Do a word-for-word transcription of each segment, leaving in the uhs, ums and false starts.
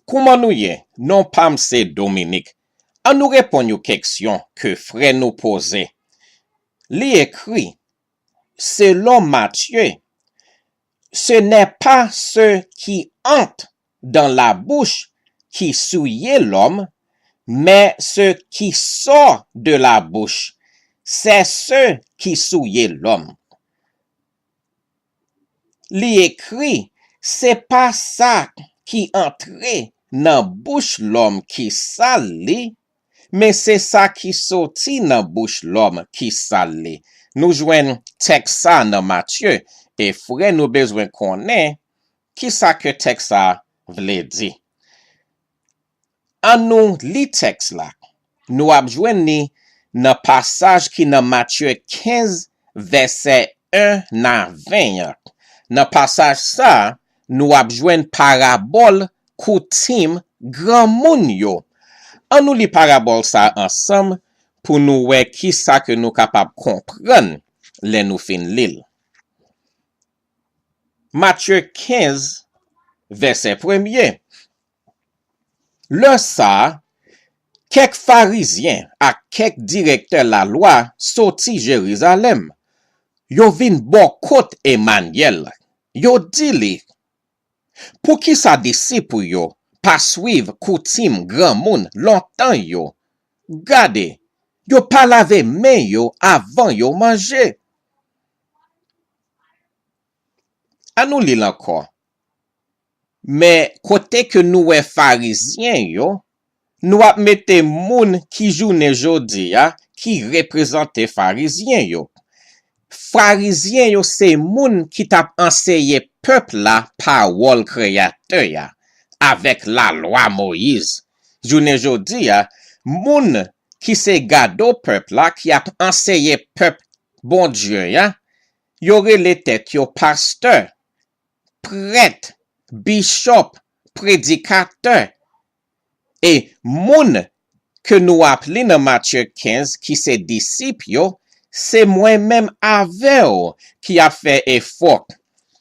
Kouman nou ye? Non pa m se Dominique. Ann nou reponn yon keksyon ke frè nou poze. Li ekri, selon Matthieu, ce n'est pas ce qui entre dans la bouche qui souille l'homme, mais ce qui sort de la bouche, c'est ce qui souille l'homme. Li ekri, se pa sa ki antre nan bouch lòm ki sal li, men se sa ki soti nan bouch lòm ki sal li. Nou jwenn tèks sa nan Matye, e frè nou bezwen konnen ki sa ke tèks sa vle di. Ann nou li tèks la. Nou ap jwenn li nan pasaj ki nan Matye kenz, vèsè en a ven an. Nan pasaj sa a, nou ap jwenn parabòl koutim granmoun yo. Ann nou li parabòl sa a ansanm pou nou wè ki sa ke nou kapab konprann lè nou fin li l. Matye kenz, vèsè premye. Lè sa a, kèk Farizyen ak kèk direktè lalwa soti Jerizalèm. Yo vin bò kot Emanyèl. Yo di li, poukisa disip ou yo pa swiv koutim granmoun lontan yo? Gade, yo pa lave men yo avan yo manje. Ann nou li l ankò. Men kote ke nou wè Farizyen yo, nou ap mete moun ki jounen jodi a ki reprezante Farizyen yo. Farizyen yo se moun ki t ap anseye pèp la pawòl Kreyatè a avèk lalwa Moyiz. Jounen jodi a, moun ki se gado pèp la, ki ap anseye pèp Bondye a, yo rele tèt yo pastè, prèt, bichòp, predikatè. E moun ke nou ap li nan Matye kenz ki se disip yo, se mwen menm avè w ki ap fè efò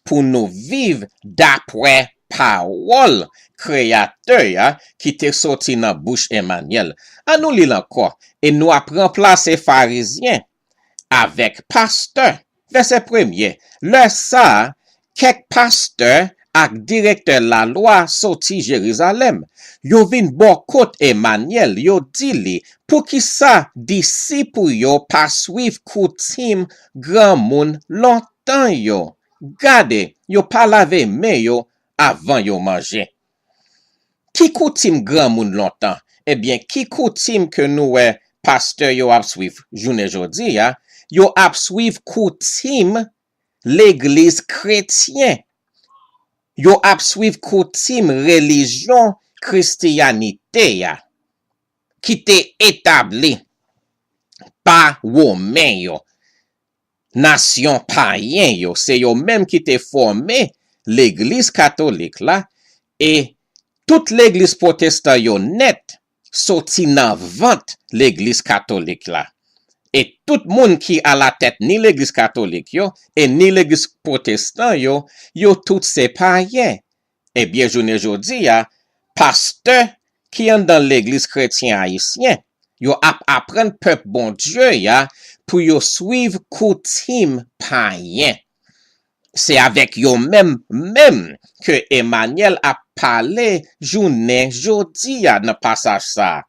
pou nou viv dapre pawòl Kreyatè a ki te soti nan bouch Emanyèl. Ann nou li l ankò, e nou ap ranplase Farizyen avèk pastè. Vèsè premye. Lè sa a, kèk pastè ak direktè lalwa soti Jerizalèm. Yo vin bò kot Emanyèl, yo di li, poukisa disip ou yo pa swiv koutim granmoun lontan yo? Gade, yo pa lave men yo avan yo manje. Ki koutim granmoun lontan? Ebyen, ki koutim ke nou wè pastè yo ap swiv jounen jodi a? Yo ap swiv koutim legliz kretyen. Yo ap swiv koutim relijyon Kristiyanite a, ki te etabli pa Women yo, nasyon payen yo. Se yo menm ki te fòme legliz katolik la, e tout legliz pwotestan yo nèt soti nan vant legliz katolik la. E tout moun ki alatèt ni legliz katolik yo e ni legliz pwotestan yo, yo tout se payen. Ebyen, jounen jodi a, pastè ki anndan legliz kretyen ayisyen, yo ap aprann pèp Bondye a pou yo swiv koutim payen. Se avèk yo menm, menm ke Emanyèl ap pale jounen jodi a nan pasaj sa a.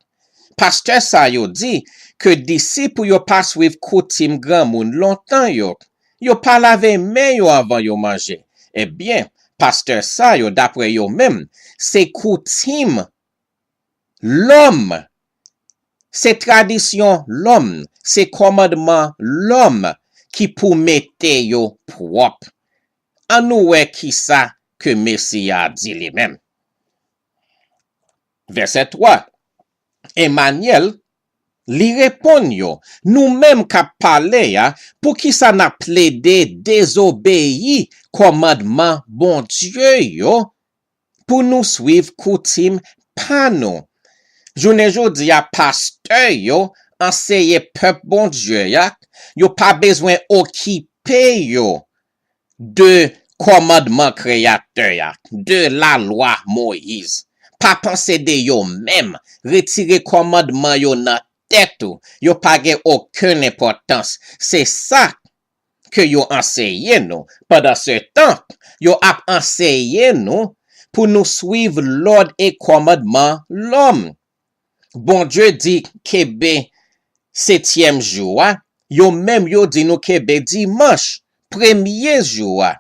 Pastè sa yo di ke disip ou yo pa swiv koutim granmoun lontan yo. Yo pa lave men yo avan yo manje. Ebyen, pastè sa yo, dapre yo menm, se koutim lòm. Se tradisyon lòm, se kòmandman lòm ki pou mete yo pwòp. Ann nou wè kisa ke Mesi a di li menm. Vèsè twa. Emanyèl, li reponn yo, nou menm k ap pale a, poukisa n ap plede dezobeyi kòmandman Bondye yo pou nou swiv koutim pa nou? Jounen jodi a, pastè yo anseye pèp Bondye a, yo pa bezwen okipe yo de kòmandman Kreyatè a, de lalwa Moyiz. pa panse de yo menm, retire kòmandman yo nan tèt ou, yo pa gen okenn enpòtans. Se sa ke yo anseye nou. Pandansetan, yo ap anseye nou pou nou swiv lòd e kòmandman lòm. Bondye di kenbe setyèm jou a, yo menm yo di nou kenbe dimanch, premye jou a.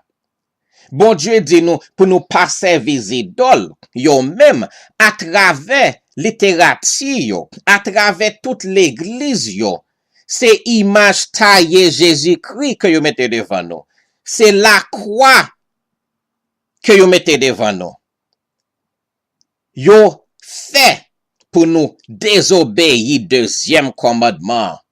Bondye di nou pou nou pa sèvi zidòl, yo menm, atravè literati yo, atravè tout legliz yo. Se imaj taye Jezikri ke yo mete devan nou. Se lakwa ke yo mete devan nou. Yo fè pou nou dezobeyi dezyèm kòmandman an.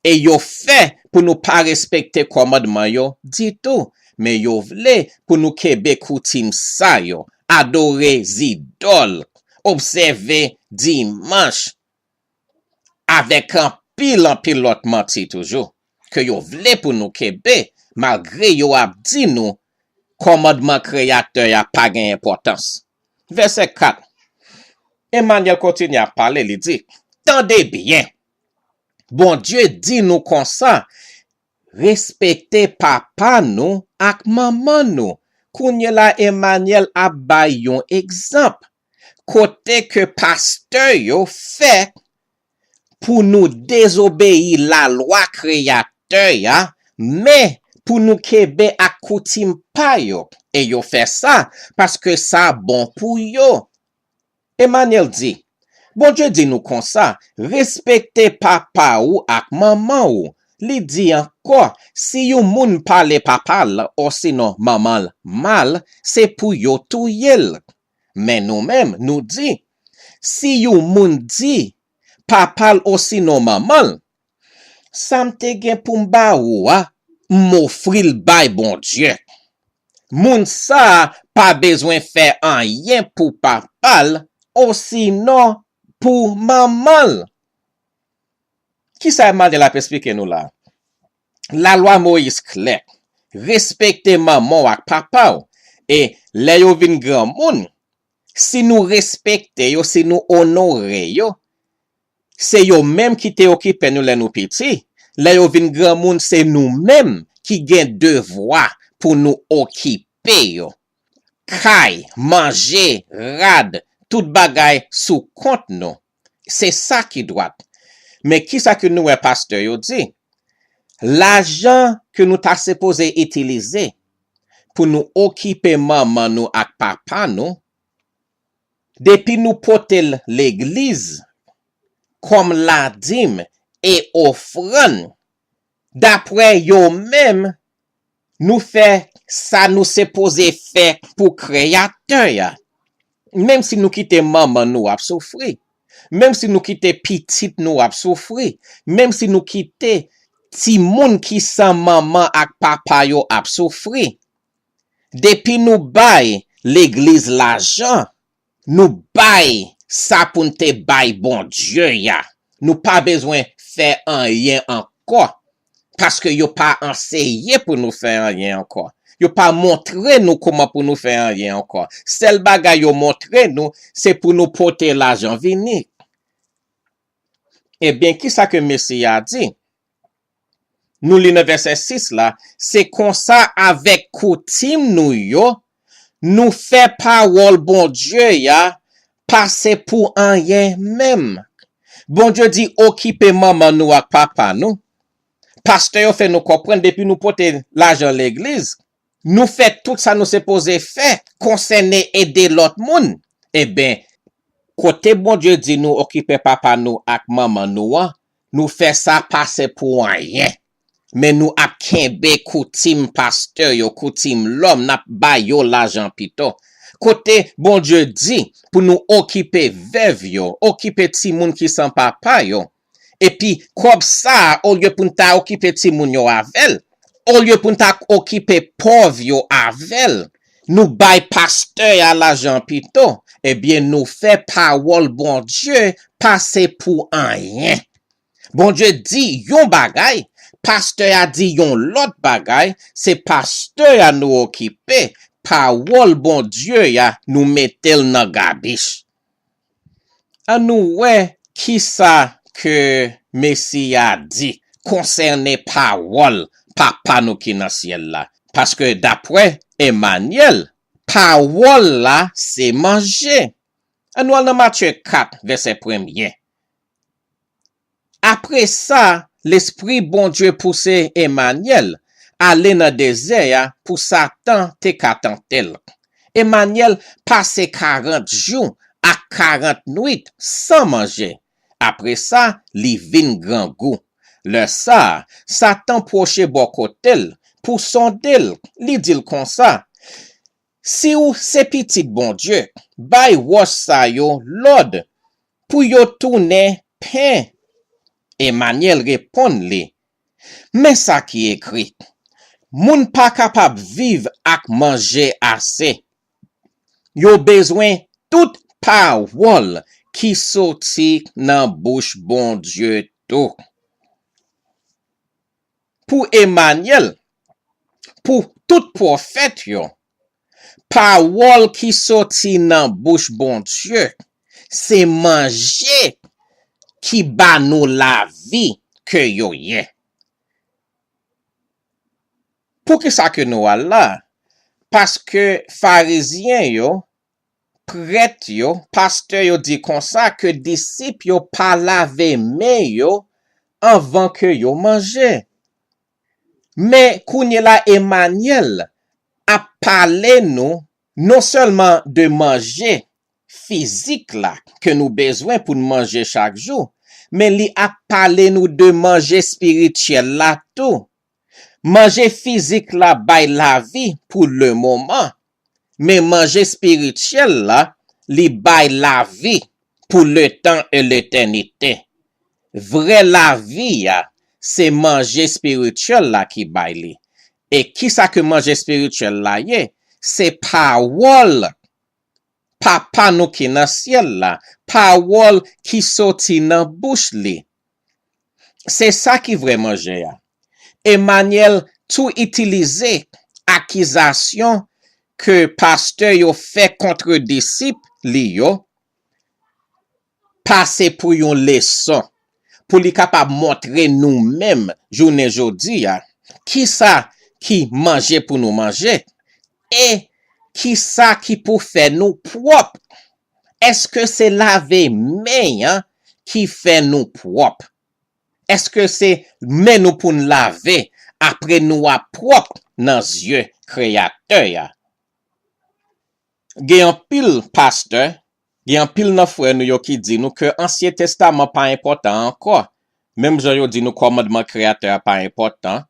E yo fè pou nou pa respekte kòmandman yo ditou, men yo vle pou nou kenbe koutim sa yo, adore zidòl, obsève dimanch, avèk anpil, anpil lòt manti toujou, ke yo vle pou nou kenbe, malgre yo ap di nou kòmandman Kreyatè a pa gen enpòtans. Vèsè kat, Emanyèl kontinye ap pale, li di, tande byen, Bondye di nou konsa, respekte papa nou ak manman nou. Kounye la, Emanyèl ap bay yon egzanp kote ke pastè yo fè pou nou dezobeyi lalwa Kreyatè a, men pou nou kenbe ak koutim pa yo. E yo fè sa paske sa bon pou yo. Emanyèl di, Bondye di nou konsa, respekte papa ou ak manman ou. Li di ankò, si yon moun pale papa l osinon manman l mal, se pou yo touye l. Men nou menm, nou di, si yon moun di papa l osinon manman l, sa m te gen pou m ba ou a, m ofri l bay Bondye. Moun sa a pa bezwen fè anyen pou papa l osinon pou manman l. Kisa Emanyèl ap esplike nou la? Lalwa Moyiz klè. Respekte manman w ak papa w. E lè yo vin granmoun, si nou respekte yo, si nou onore yo, se yo menm ki te okipe nou lè nou piti. Lè yo vin granmoun, se nou menm ki gen devwa pou nou okipe yo. Kay, manje, rad, tout bagay sou kont nou. Se sa ki dwat. Men kisa ke nou wè pastè yo di? Lajan ke nou ta sipoze itilize pou nou okipe manman nou ak papa nou, depi nou pote l legliz kòm ladim e ofrann, daprè yo menm, nou fè sa nou sipoze fè pou Kreyatè a. Menm si nou kite manman nou ap soufri, menm si nou kite pitit nou ap soufri, menm si nou kite timoun ki san manman ak papa yo ap soufri, depi nou bay legliz lajan, nou bay sa pou n te bay Bondye a. Nou pa bezwen fè anyen ankò, paske yo pa anseye pou nou fè anyen ankò. Yo pa montre nou kòman pou nou fè anyen ankò. Sèl bagay yo montre nou, se pou nou pote lajan vini. Ebyen, kisa ke Mesi a di? Nou li nan vèsè sis la, se konsa avèk koutim nou yo, nou fè pawòl Bondye a pase pou anyen menm. Bondye di okipe manman nou ak papa nou. Pastè yo fè nou konprann depi nou pote lajan legliz, nou fè tout sa nou sipoze fè konsène ede lòt moun. Eben, kote Bondye di nou okipe papa nou ak manman nou an, nou fè sa pase pou anyen. Men nou ap kenbe koutim pastè yo, koutim lòm, n ap ba yo lajan pito. Kote Bondye di pou nou okipe vèv yo, okipe timoun ki san papa yo, epi kòb sa a, olye pou n ta okipe timoun yo avè l, olye pou n ta okipe pòv yo avè l, nou bay pastè a lajan pito, ebyen, nou fè pawòl Bondye pase pou anyen. Bondye di yon bagay, pastè a di yon lòt bagay, se pastè a nou okipe, pawòl Bondye a, nou mete l nan gabich. Ann nou wè kisa ke Mesi a di konsène pawòl Papa nou ki nan syèl la. Paske dapre Emanyèl, pawòl la se manje. Ann nou al nan Matye kat, vèsè premye. Apre sa, Lespri Bondye pouse Emanyèl ale nan dezè a pou Satan te ka tante l. Emanyèl pase karant jou ak karant nwit san manje. Apre sa, li vin grangou. Lè sa a, Satan pwoche bò kote l pou sonde l. Li di l konsa, "Si w se Pitit Bondye, bay wòch sa yo lòd pou yo tounen pen." Emanyèl reponn li, "Men sa ki ekri, 'Moun pa kapab viv ak manje ase.'" Yo bezwen tout pawòl ki soti nan bouch Bondye tou. Pou Emanyèl, pou tout pwofèt yo, pawòl ki soti nan bouch Bondye, se manje ki ba nou lavi ke yo ye. Poukisa ke nou al la? Paske Farizyen yo, prèt yo, pastè yo di konsa ke disip yo pa lave men yo anvan ke yo manje. Men kounye la, Emanyèl ap pale nou non sèlman de manje fizik la ke nou bezwen pou n manje chak jou, men li ap pale nou de manje espirityèl la tou. Manje fizik la bay lavi pou le moman, men manje espirityèl la, li bay lavi pou le tan e letènite. Vrè lavi a, se manje espirityèl la ki bay li. E kisa ke manje espirityèl la ye? Se pawòl Papa nou ki nan syèl la, pawòl ki soti nan bouch li. Se sa ki vrè manje a. Emanyèl tou itilize akizasyon ke pastè yo fè kont disip li yo pase pou yon leson, pou li kapab montre nou menm jounen jodi a kisa ki manje pou nou manje e kisa ki pou fè nou pwòp. Èske se lave men an ki fè nou pwòp? Èske se men nou pou n lave apre nou ap pwòp nan zye Kreyatè a? Gen anpil pastè, gen anpil nan frè nou yo ki di nou ke Ansyen Testaman pa enpòtan ankò, menm jan yo di nou kòmandman Kreyatè a pa enpòtan.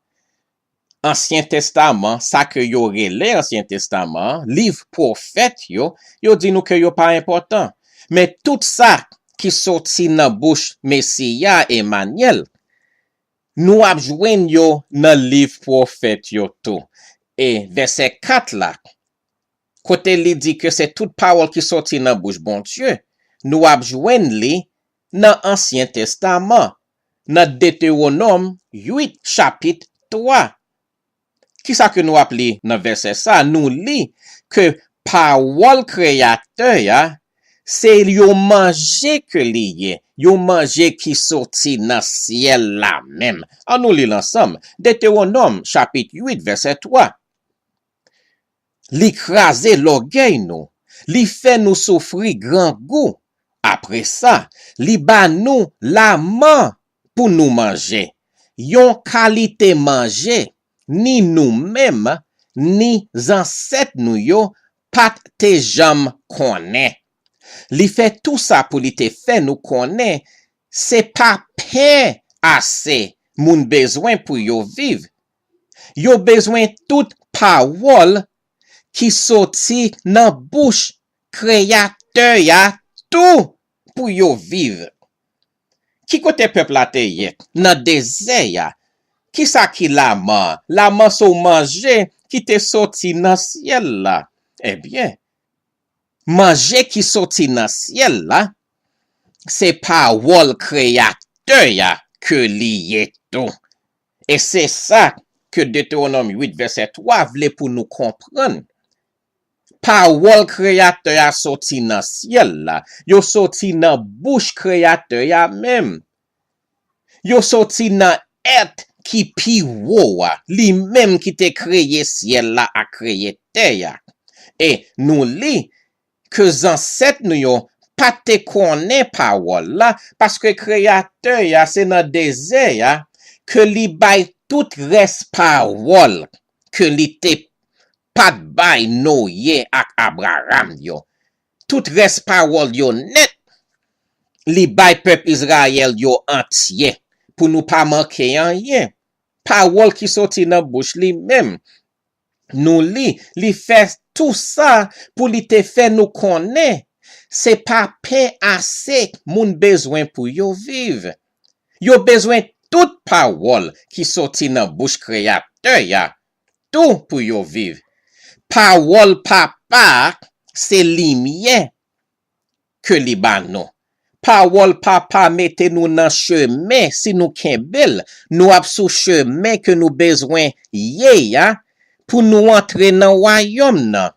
Ansyen Testaman, sa ke yo rele Ansyen Testaman an, liv pwofèt yo, yo di nou ke yo pa enpòtan. Men tout sa ki soti nan bouch Mesi a, Emanyèl, nou ap jwenn yo nan liv pwofèt yo tou. E vèsè kat la, kote li di ke se tout pawòl ki soti nan bouch Bondye, nou ap jwenn li nan Ansyen Testaman, nan Detewonòm uit, chapit twa. Kisa ke nou ap li nan vèsè sa? Nou li ke pawòl Kreyatè a, se yon manje ke li ye, yon manje ki soti nan syèl la menm. Ann nou li l ansanm. Detewonòm, chapit uit, vèsè twa. Li kraze lògèy nou. Li fè nou soufri grangou. Apre sa, li ba nou laman pou nou manje. Yon kalite manje ni nou menm, ni zansèt nou yo pa t te janm konnen. Li fè tou sa pou li te fè nou konnen se pa pen ase moun bezwen pou yo viv. Yo bezwen tout pawòl ki soti nan bouch Kreyatè a tou pou yo viv. Ki kote pèp la te ye? Nan dezè a. Kisa ki laman? Laman se yon manje ki te soti nan syèl la. Ebyen, manje ki soti nan syèl la, se pawòl Kreyatè a ke li ye tou. E se sa ke Detewonòm uit vèsè twa vle pou nou konprann. Pawòl Kreyatè a soti nan syèl la. Yo soti nan bouch Kreyatè a menm. Yo soti nan èt ki pi wo a, li menm ki te kreye syèl la ak kreye tè a. E nou li ke zansèt nou yo pa te konnen pawòl la, paske Kreyatè a se nan dezè a ke li bay tout rès pawòl ke li te pa t bay Noye ak Abraram yo. Tout rès pawòl yo nèt, li bay pèp Izrayèl yo antye, pou nou pa manke anyen. Pawòl ki soti nan bouch li menm, nou li, li fè tou sa pou li te fè nou konnen se pa pen ase moun bezwen pou yo viv. Yo bezwen tout pawòl ki soti nan bouch Kreyatè a tou pou yo viv. Pawòl Papa a se limyè ke li ba nou. Pawòl Papa mete nou nan chemen, si nou kenbe l, nou ap sou chemen ke nou bezwen ye a pou nou antre nan wayòm nan.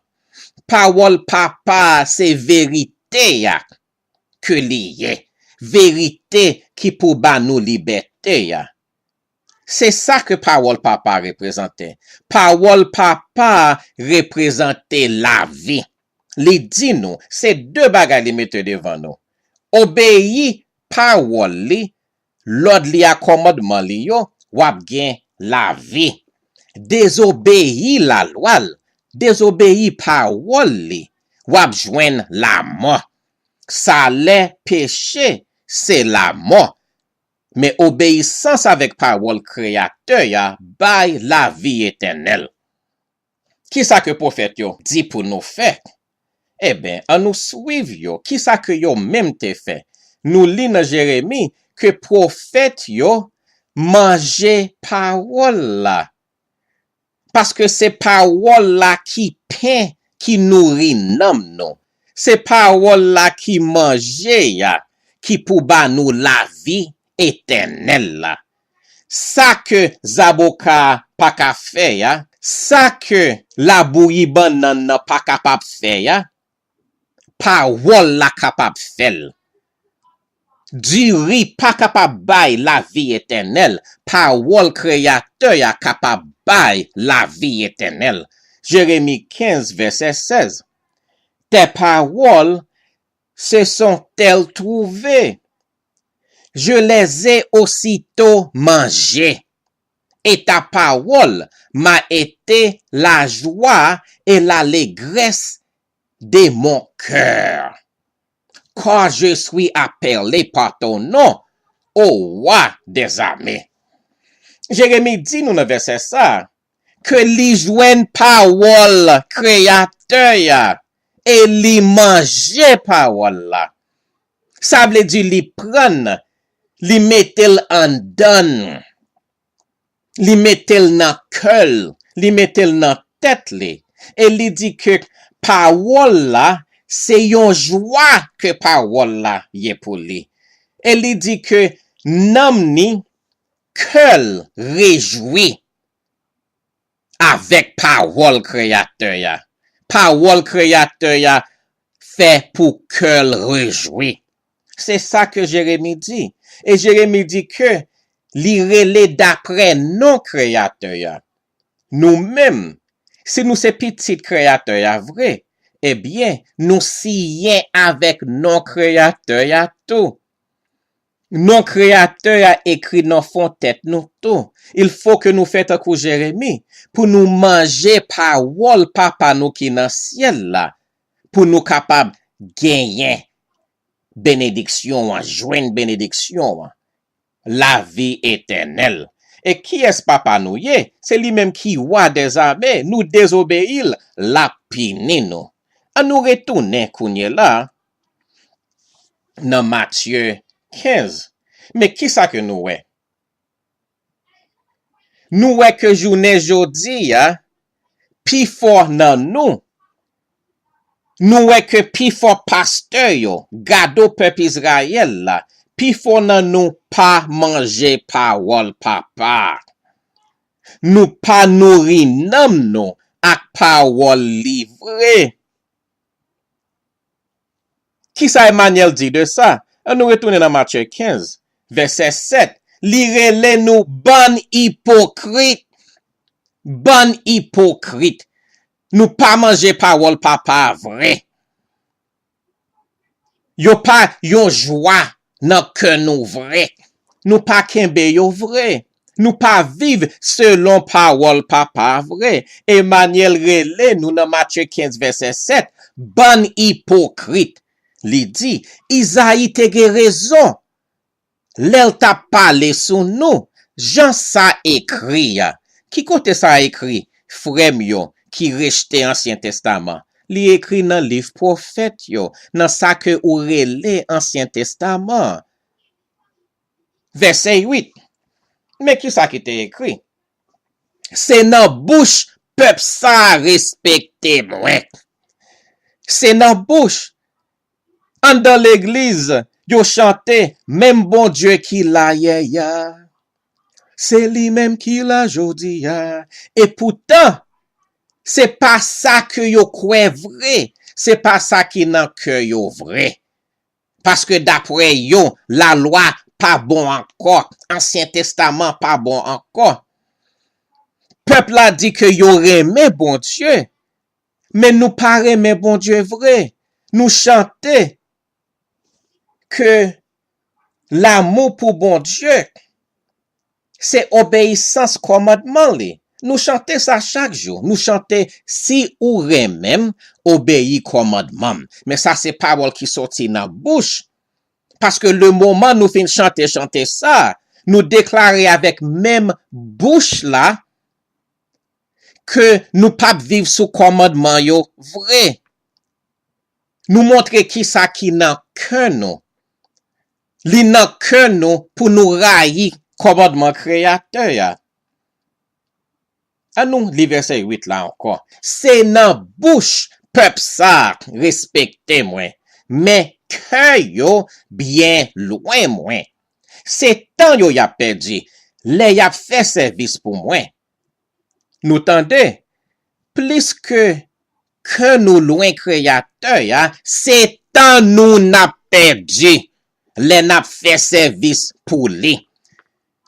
Pawòl Papa a se verite a ke li ye, verite ki pou ba nou libète a. Se sa ke pawòl Papa a reprezante. Pawòl Papa a reprezante lavi. Li di nou, se de bagay li mete devan nou. Obeyi pawòl li, lòd li ak kòmandman li yo, w ap gen lavi. Dezobeyi lalwa l, dezobeyi pawòl li, w ap jwenn lamò. Salè peche se lamò. Men obeyisans avèk pawòl Kreyatè a bay lavi etènèl. Kisa ke pwofèt yo di pou nou fè? Eben, ann nou swiv yo. Kisa ke yo menm te fè? Nou li nan Jeremi ke pwofèt yo manje pawòl la. Paske se pawòl la ki pen ki nouri nanm nou. Se pawòl la ki manje a ki pou ba nou lavi etènèl la. Sa ke zaboka a pa ka fè a, sa ke labouyi bannann nan pa kapab fè a, pawòl la kapab fè l. Diri pa kapab bay lavi etènèl, pawòl Kreyatè a kapab bay lavi etènèl. Jeremi kenz, vèsè sèz. Tes paroles se sont-elles trouvées? Je les ai aussitôt mangées, et ta parole m'a été la joie et l'allégresse de mon cœur. Car je suis appelé par ton nom, ô roi des armées. Jeremi di nou nan vèsè sa a, ke li jwenn pawòl Kreyatè a e li manje pawòl la. Sa vle di li pran l, li mete l anndan l, li mete l nan kè l, li mete l nan tèt li. E li di ke pawòl la se yon jwa ke pawòl la ye pou li. E li di ke nanm ni, kè l rejwi avèk pawòl Kreyatè a. Pawòl Kreyatè a fè pou kè l rejwi. Se sa ke Jeremi di. E Jeremi di ke li rele daprè non Kreyatè a. Nou menm, si nou se pitit Kreyatè a vre, ebyen, nou siyen avèk non Kreyatè a tou. Non Kreyatè a ekri nan fon tèt nou tou. Il faut que nou fè tankou Jeremi, pou nou manje pawòl Papa nou ki nan syèl la, pou nou kapab genyen benediksyon an, jwenn benediksyon an, lavi etènèl. E kiyès Papa nou ye? Se li menm ki Wa dèzame, nou dezobeyi l, l ap pini nou. Ann nou retounen kounye la nan Matye kenz. Men kisa ke nou wè? Nou wè ke jounen jodi a, pifò nan nou, nou wè ke pifò pastè yo, gado pèp Izrayèl la, pifò nan nou pa manje pawòl Papa a. Nou pa nouri nanm nou ak pawòl li vre. Kisa Emanyèl di de sa? Ann nou retounen nan Matye kenz, vèsè sèt. Li rele nou bann ipokrit. Bann ipokrit. Nou pa manje pawòl Papa a vre. Yo pa yon jwa nan kè nou vre. Nou pa kenbe yo vre. Nou pa viv selon pawòl Papa a vre. Emanyèl rele nou nan Matye kenz vèsè sèt, bann ipokrit. Li di, Izayi te gen rezon lè l t ap pale sou nou, jan sa ekri a. Ki kote sa ekri, frè m yo ki rejte Ansyen Testaman? Li ekri nan liv pwofèt yo, nan sa ke ou rele Ansyen Testaman. Vèsè uit. Men kisa ki te ekri? Se nan bouch pèp sa a respekte mwen. Se nan bouch. Anndan legliz, yo chante, menm Bondye ki la yè a, se li menm ki la jodi a. Epoutan, se pa sa ke yo kwè vre, se pa sa ki nan kè yo vre. Paske daprè yo, lalwa pa bon ankò, Ansyen Testaman pa bon ankò. Pèp la di ke yo renmen Bondye, men nou pa renmen Bondye vre. Nou chante ke lamou pou Bondye, se obeyisans kòmandman li. Nou chante sa chak jou. Nou chante, si ou renmen m, obeyi kòmandman m. Men sa se pawòl ki soti nan bouch. Paske le moman nou fin chante chante sa, nou deklare avèk menm bouch la ke nou p ap viv sou kòmandman yo vre. Nou montre kisa ki nan kè nou. Li nan kè nou pou nou rayi kòmandman Kreyatè a. An nou li vèsè uit la ankò. Se nan bouch pèp sa a respekte mwen, men kè yo byen lwen mwen. Se tan yo y ap pèdi lè y ap fè sèvis pou mwen. Nou tande, plis ke kè nou lwen Kreyatè a, se tan nou n ap pèdi lè n ap fè sèvis pou li.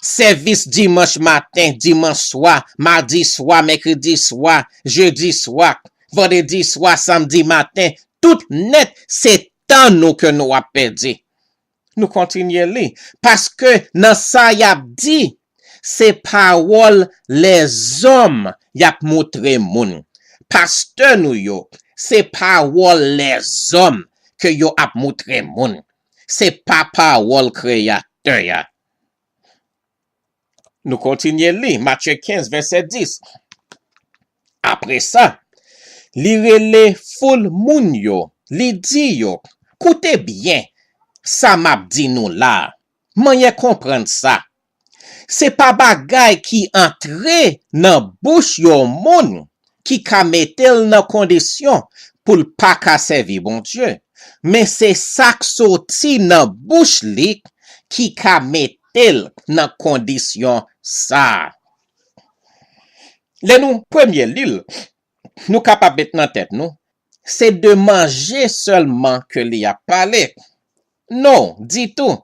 Sèvis dimanch maten, dimanch swa, madi swa, mèkredi swa, jedi swa, vandredi swa, samdi maten, tout nèt, se tan nou ke nou ap pèdi. Nou kontinye li. Paske nan sa y ap di, se pawòl lèzòm y ap moutre moun. Pastè nou yo, se pawòl lèzòm ke yo ap moutre moun. Se pa pawòl Kreyatè a. Nou kontinye li, Matye kenz, vèsè dis. Apre sa, li rele foul moun yo, li di yo, koute byen sa m ap di nou la a, manyen konprann sa. Se pa bagay ki antre nan bouch yon moun ki ka mete l nan kondisyon pou l pa ka sèvi Bondye, men se sa k soti nan bouch li ki ka mete l nan kondisyon sa a. Lè nou premye li l, nou kapab met nan tèt nou, se de manje sèlman ke li ap pale. Non, ditou.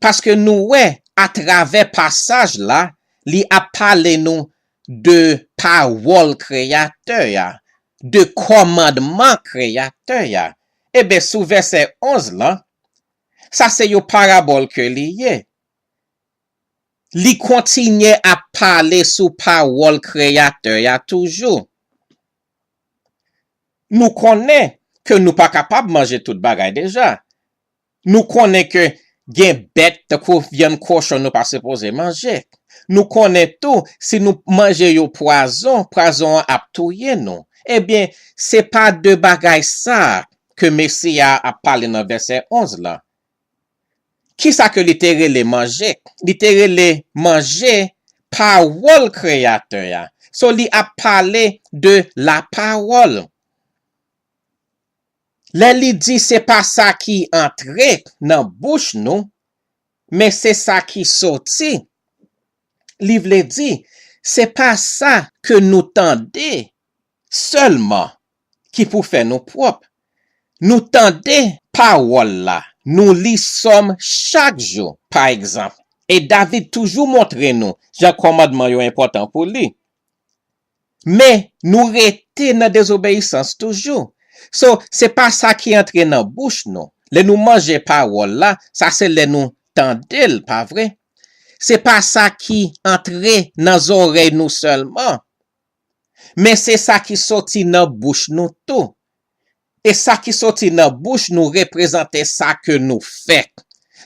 Paske nou wè, atravè pasaj la, li ap pale nou de pawòl Kreyatè a, de kòmandman Kreyatè a. Ebyen, sou vèsè onz lan, sa se yon parabòl ke li ye. Li kontinye ap pale sou pawòl Kreyatè a toujou. Nou konnen ke nou pa kapab manje tout bagay deja. Nou konnen ke gen bèt tankou vyann kochon nou pa sipoze manje. Nou konnen tou, si nou manje yon pwazon, pwazon an ap touye nou. Ebyen, se pa de bagay sa a ke Mesi a ap pale nan vèsè onz lan. Kisa ke li te rele manje? Li te rele manje pawòl Kreyatè a. So, li ap pale de lapawòl. Lè li di se pa sa ki antre nan bouch nou, men se sa ki soti. Li vle di, se pa sa ke nou tande sèlman ki pou fè nou pwòp. Nou tande pawòl la, nou li Sòm chak jou, pa egzanp. E David toujou montre nou jan kòmandman yo enpòtan pou li. Men, nou rete nan dezobeyisans toujou. So, se pa sa ki antre nan bouch nou. Lè nou manje pawòl la, sa se lè nou tande l, pa vre? Se pa sa ki antre nan zòrèy nou sèlman, men se sa ki soti nan bouch nou tou. E sa ki soti nan bouch nou reprezante sa ke nou fè.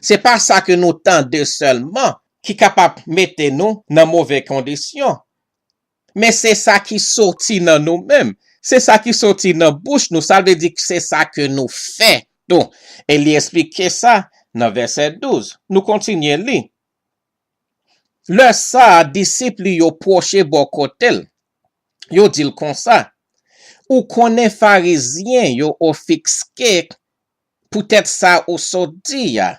Se pa sa ke nou tande sèlman ki kapab mete nou nan move kondisyon. Men se sa ki soti nan nou menm. Se sa ki soti nan bouch nou. Sa vle di ke se sa ke nou fè tou. E li eksplike sa nan vèsè douz. Nou kontinye li. Lè sa a, disip li yo pwoche bò kote l. Yo di l konsa, ou konnen Farizyen yo ofiske poutèt sa ou sot di a.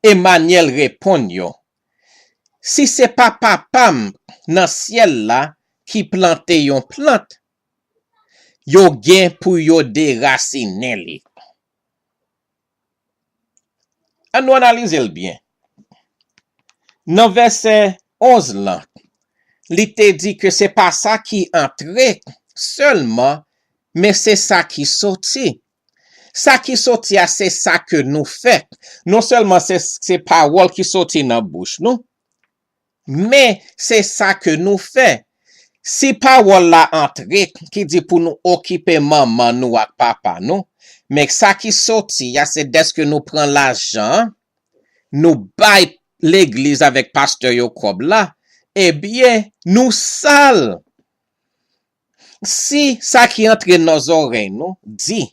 Emanyèl reponn yo, si se pa Papa m nan syèl la ki plante yon plant, yo gen pou yo derasinen li. Ann nou analize l byen. Nan vèsè onz lan, li te di ke se pa sa ki antre sèlman, men se sa ki soti. Sa ki soti a, se sa ke nou fè. Non sèlman se, se pawòl ki soti nan bouch nou, men se sa ke nou fè. Si pawòl la antre, ki di pou nou okipe manman nou ak papa nou, men sa ki soti a, se dèske nou pran lajan an, nou bay legliz avèk pastè yo kòb la, ebyen, nou sal. Si sa ki antre nan zòrèy nou di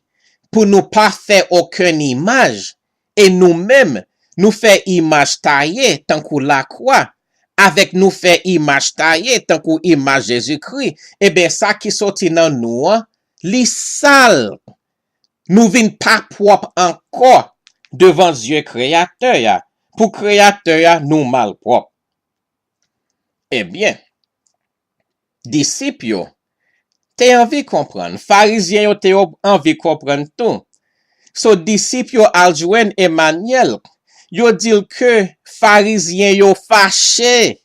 pou nou pa fè okenn imaj, e nou menm, nou fè imaj taye tankou lakwa, avèk nou fè imaj taye tankou imaj Jezikri, ebyen, sa ki soti nan nou an, li sal. Nou vin pa pwòp ankò devan zye Kreyatè a, pou Kreyatè a, nou malpwòp. Ebyen, disip yo te anvi konprann, Farizyen yo te anvi konprann tou. So, disip yo al jwenn Emanyèl, yo di l ke Farizyen yo fache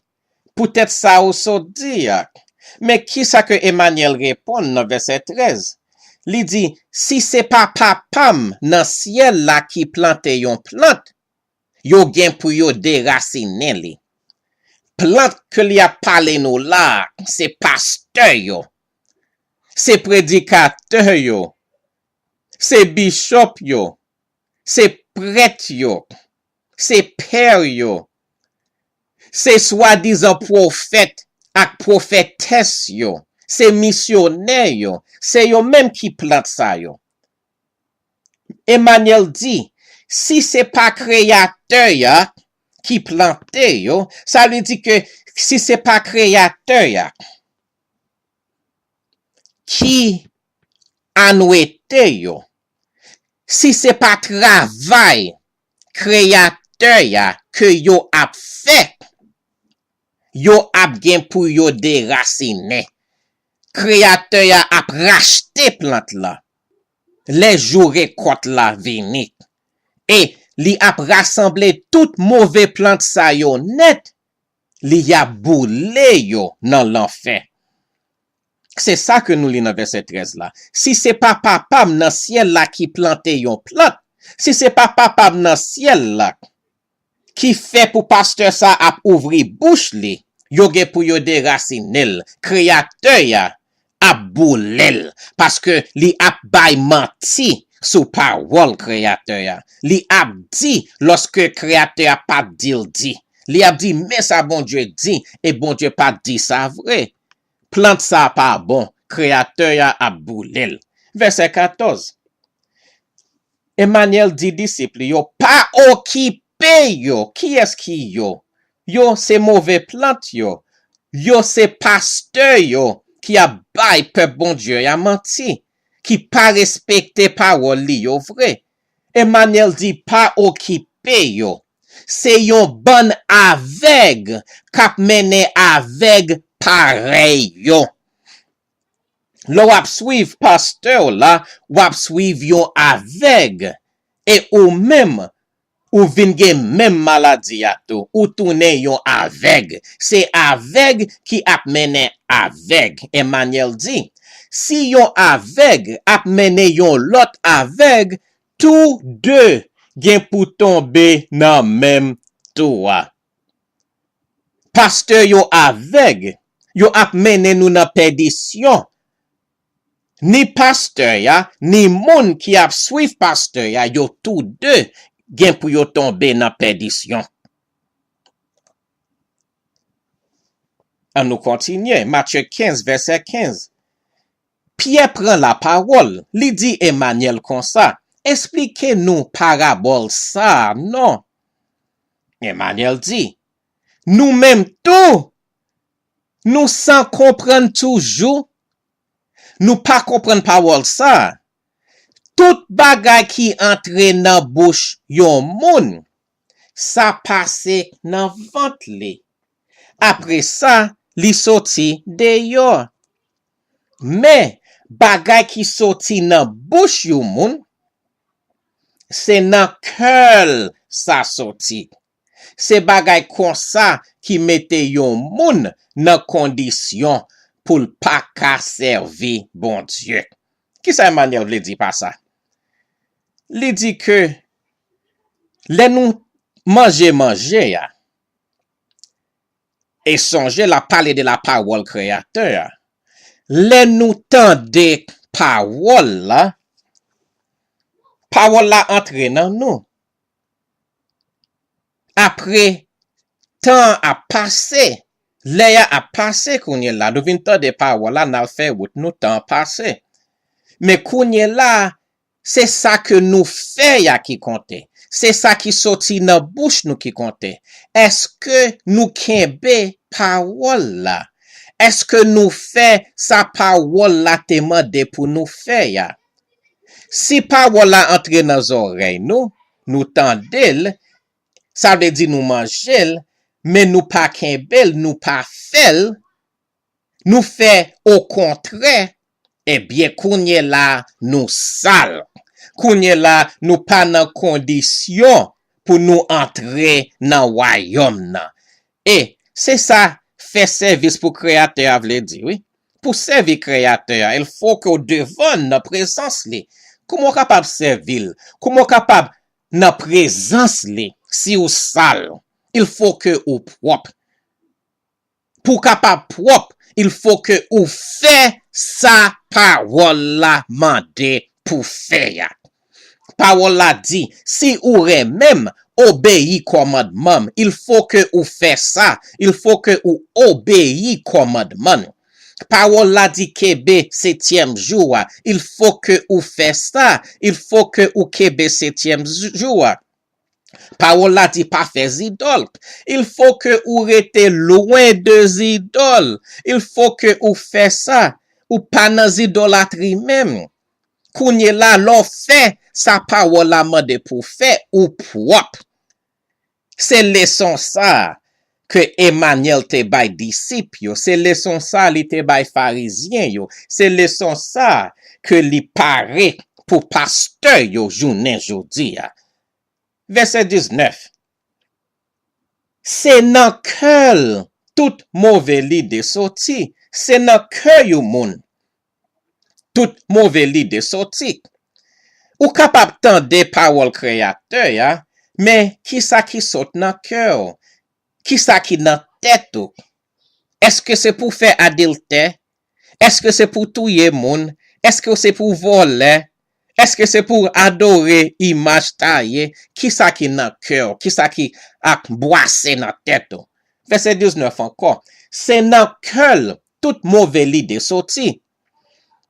poutèt sa ou sot di a. Men kisa ke Emanyèl reponn nan vèsè trèz? Li di, si se pa Papa m nan syèl la ki plante yon plant, yo gen pou yo derasinen li. Plant ke li ap pale nou la a, se pastè yo, se predikatè yo, se bichòp yo, se prèt yo, se pè yo, se swadizan pwofèt ak pwofetès yo, se misyonè yo, se yo menm ki plant sa yo. Emanyèl di, si se pa Kreyatè a ki plante yo, sa vle di ke si se pa Kreyatè a ki anwete yo, si se pa travay Kreyatè a ke yo ap fè, yo ap gen pou yo derasinen. Kreyatè a ap rachte plant la lè jou rekòt la vini. E li ap rasanble tout move plant sa yo nèt, li ap boule yo nan lanfè. Se sa ke nou li nan vèsè trèz la. Si se pa Papa m nan syèl la ki plante yon plant, si se pa Papa m nan syèl la ki fè pou pastè sa ap ouvri bouch li, yo gen pou yo derasinen l. Kreyatè a ap boule l, paske li ap bay manti sou pawòl Kreyatè a. Li ap di, lòske Kreyatè a pa t di l di. Li ap di, men sa Bondye di, e Bondye pa t di sa vre. Plant sa pa bon, Kreyatè a ap boule l. Vèsè katòz. Emanyèl di disip li yo, pa okipe yo. Kiyès ki yo? Yo se move plant yo. Yo se pastè yo ki ap bay pèp Bondye a manti, ki pa respekte pawòl li yo vre. Emanyèl di, pa okipe yo. Se yon bann avèg k ap mennen avèg parèy yo. Lè w ap swiv pastè w la, w ap swiv yon avèg. E ou menm, ou vin gen menm maladi a tou. Ou tounen yon avèg. Se avèg ki ap mennen avèg. Emmanuel di, si yon avèg ap mennen yon lòt avèg, tou de gen pou tonbe nan menm tou a. Pastè yo avèg, yo ap mennen nou nan pèdisyon. Ni pastè a, ni moun ki ap swiv pastè a, yo tou de gen pou yo tonbe nan pèdisyon. An nou kontinye, Matye kenz, vèsè kenz. Pyè pran lapawòl, li di Emmanuel konsa, esplike nou parabòl sa a non. Emmanuel di, nou menm tou, nou san konprann toujou? Nou pa konprann pawòl sa a? Tout bagay ki antre nan bouch yon moun, sa pase nan vant li. Apre sa, li soti deyò. Men, bagay ki soti nan bouch yon moun, se nan kè l sa soti. Se bagay konsa ki mete yon moun nan kondisyon pou l pa ka sèvi Bondye. Kisa Emmanuel vle di pa sa? Li di ke lè nou manje manje a, e sonje l ap pale de lapawòl Kreyatè a, lè nou tande pawòl la, pawòl la antre nan nou. Apre, tan an ap pase, lè a ap pase kounye la, nou vin tande pawòl la, n al fè wout nou, tan an pase. Men kounye la, se sa ke nou fè a ki konte. Se sa ki soti nan bouch nou ki konte. Èske nou kenbe pawòl la? Èske nou fè sa pawòl la te mande pou nou fè a? Si pawòl la antre nan zòrèy nou, nou tande l, sa vle di nou manje l, men nou pa kenbe l, nou pa fè l, nou fè okontrè, ebyen, kounye la, nou sal. Kounye la, nou pa nan kondisyon pou nou antre nan wayòm nan. E se sa fè sèvis pou Kreyatè a vle di, wi. Pou sèvi Kreyatè a, il fo ke w devan nan prezans li. Kouman w kapab sèvi l? Kouman w kapab nan prezans li si w sal? Il fo ke ou pwòp. Pou w kapab pwòp, il fo ke ou fè sa pawòl la mande pou fè a. Pawòl la di, si ou renmen m, obeyi kòmandman m. Il fo ke ou fè sa. Il fo ke ou obeyi kòmandman m. Pawòl la di kenbe setyèm jou a. Il fo ke ou fè sa. Il fo ke ou kenbe setyèm jou a. Pawòl la di pa fè zidòl. Il fo ke ou rete lwen de zidòl. Il fo ke ou fè sa. Ou pa nan zidolatri menm. Kounye la, lè w fè sa pawòl la mande pou w fè, ou pwòp. Se leson sa a ke Emmanuel te bay disip yo. Se leson sa a li te bay farizyen yo. Se leson sa a ke li pare pou pastè yo jounen jodi a. Vèsè diznèf. Se nan kè l tout move lide soti. Se nan kè yon moun tout move lide soti. Ou kapab tande pawòl Kreyatè a, men kisa ki sot nan kè w? Kisa ki nan tèt ou? Èske se pou fè adiltè? Èske se pou touye moun? Èske se pou vòlè? Èske se pou adore imaj taye? Kisa ki nan kè w? Kisa ki ap bwase nan tèt ou? Vèsè diznèf ankò. Se nan kè l tout move lide soti.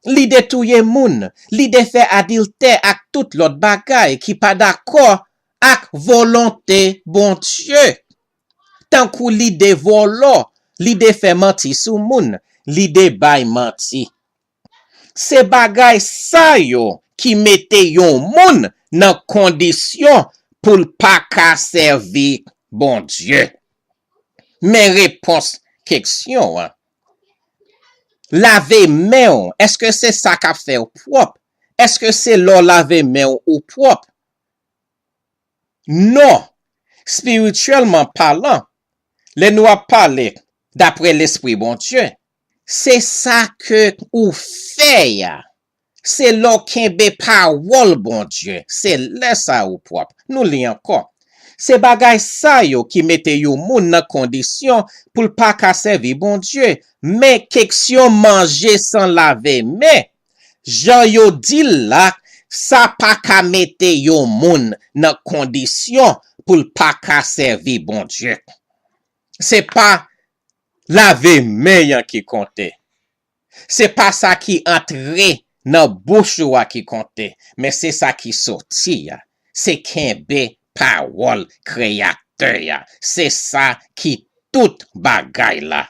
Lide touye moun, lide fè adiltè ak tout lòt bagay ki pa dakò ak volonte Bondye. Tankou lide vòlò, lide fè manti sou moun, lide bay manti. Se bagay sa yo ki mete yon moun nan kondisyon pou l pa ka sèvi Bondye. Men repons kesyon an. Lave men w, èske se sa k ap fè w pwòp? Èske se lè w lave men w ou pwòp? Non. Espirityèlman palan, lè nou ap pale daprè Lespri Bondye, se sa ke ou fè a. Se lè w kenbe pawòl Bondye, se lè sa a ou pwòp. Nou li ankò. Se bagay sa yo ki mete yon moun nan kondisyon pou l pa ka sèvi Bondye. Men keksyon manje san lave men, jan yo di l la, sa pa ka mete yon moun nan kondisyon pou l pa ka sèvi Bondye. Se pa lave men an ki konte. Se pa sa ki antre nan bouch ou a ki konte, men se sa ki soti a. Se kenbe pawòl Kreyatè a. Se sa ki tout bagay la.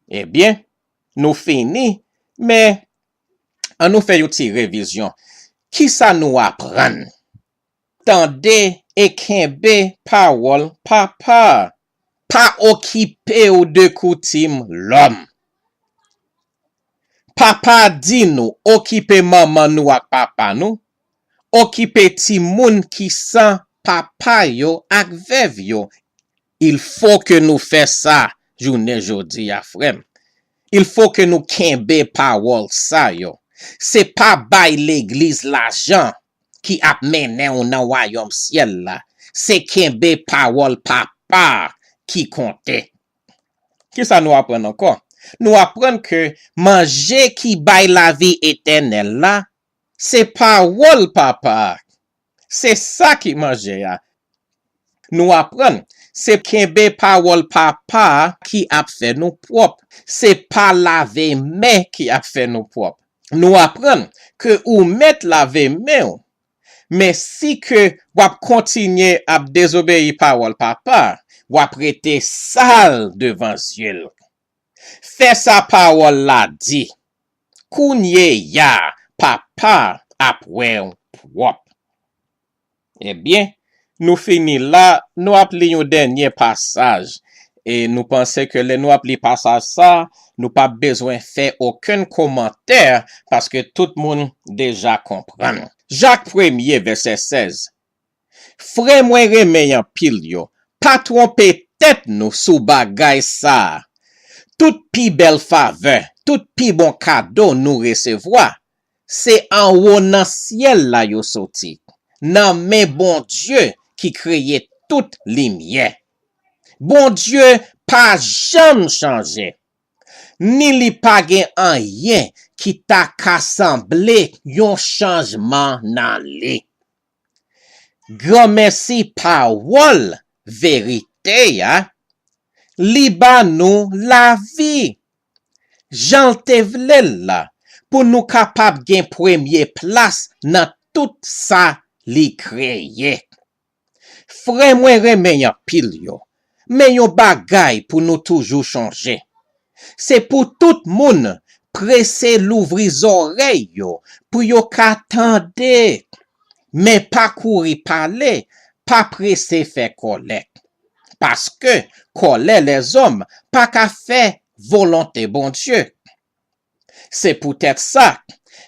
Ebyen, nou fini, men ann nou fè yon ti revizyon. Kisa nou aprann? Tande e kenbe pawòl Papa a. Pa okipe w de koutim lòm. Papa di nou okipe manman nou ak papa nou, okipe timoun ki san papa yo ak vèv yo. Il fo ke nou fè sa jounen jodi a, frè m. Il fo ke nou kenbe pawòl sa yo. Se pa bay legliz lajan ki ap mennen w nan wayòm syèl la. Se kenbe pawòl Papa a ki konte. Kisa nou aprann ankò? Nou aprann ke manje ki bay lavi etènèl la, se pawòl Papa a. Se sa ki manje a. Nou aprann, se kenbe pawòl Papa a ki ap fè nou pwòp. Se pa lave men ki ap fè nou pwòp. Nou aprann ke ou mèt lave men w. Men si ke w ap kontinye ap dezobeyi pawòl Papa a, w ap rete sal devan zye l. Fè sa pawòl la di. Kounye a, Papa ap wè w pwòp. Ebyen, nou fini la, nou ap li yon dènye pasaj. E nou panse ke lè nou ap li pasaj sa, nou p ap bezwen fè okenn kòmantè, paske tout moun deja konprann. Jak premye, vèsè sèz. Frè mwen renmen anpil yo, pa twonpe tèt nou sou bagay sa a. Tout pi bèl favè, tout pi bon kado nou resevwa, se anwo nan syèl la yo soti, nan men Bondye ki kreye tout limyè. Bondye pa janm chanje, ni li pa gen anyen ki ta ka sanble yon chanjman nan li. Granmèsi pawòl verite a, li ba nou lavi, jan l te vle l la, pou nou kapab gen premye plas nan tout sa li kreye. Frè mwen renmen anpil yo, men yon bagay pou nou toujou chonje. Se pou tout moun prese louvri zòrèy yo pou yo ka tande, men pa kouri pale, pa prese fè kòlè. Paske kòlè lèzòm pa ka fè volonte Bondye. Se poutèt sa,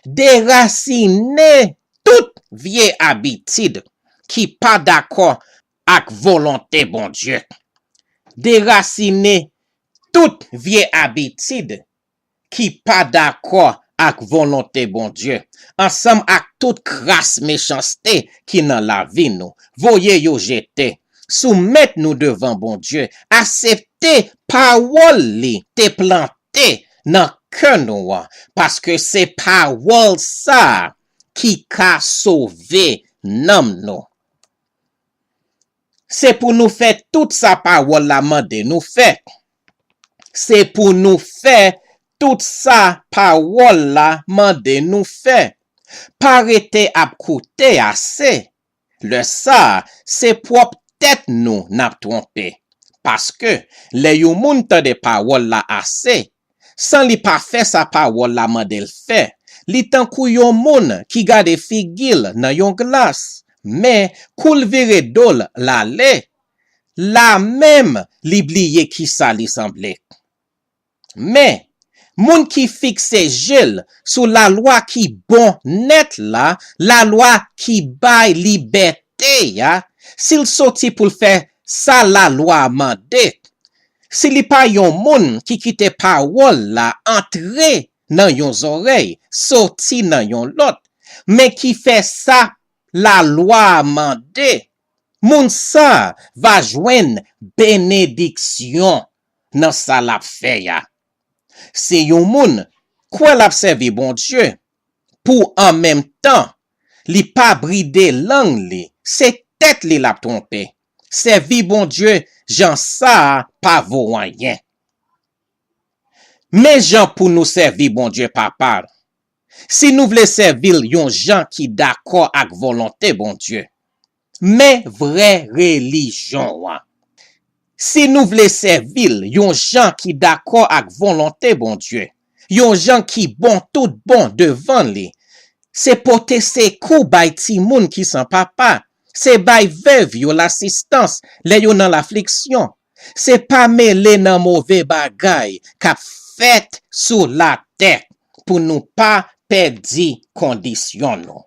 derasine tout vye abitid ki pa dakò ak volonte Bondye. Derasine tout vye abitid ki pa dakò ak volonte Bondye, ansanm ak tout kras mechanste ki nan lavi nou. Voye yo jete. Soumèt nou devan Bondye. Aksepte pawòl li te plante nan kè nou an, paske se pawòl sa a ki ka sove nanm nou. Se pou nou fè tout sa pawòl la mande nou fè. Se pou nou fè tout sa pawòl la mande nou fè. Pa rete ap koute ase. Lè sa a, se pwòp tèt nou n ap twonpe. Paske, lè yon moun tande pawòl la ase, san li pa fè sa pawòl la mande l fè, li tankou yon moun ki gade figi l nan yon glas, men kou l vire do l l ale, la menm li bliye kisa li sanble. Men, moun ki fikse je l sou lalwa ki bon nèt la, lalwa ki bay libète a, si l soti pou l fè sa lalwa a mande, si li pa yon moun ki kite pawòl la antre nan yon zòrèy, soti nan yon lòt, men ki fè sa lalwa a mande, moun sa a va jwenn benediksyon nan sa l ap fè a. Si yon moun kwè l ap sèvi Bondye, pou an menm tan, li pa bride lang li, se tèt li l ap twonpe. Sèvi Bondye jan sa a pa vo anyen. Men jan pou nou sèvi Bondye Papa. Si nou vle sèvi l yon jan ki dakò ak volonte Bondye, men vrè relijyon an. Si nou vle sèvi l yon jan ki dakò ak volonte Bondye, yon jan ki bon tout bon devan li, se pote sekou bay timoun ki san papa, se bay vèv yo lasistans lè yo nan lafliksyon, se pa mele nan move bagay k ap fèt sou latè pou nou pa pèdi kondisyon nou.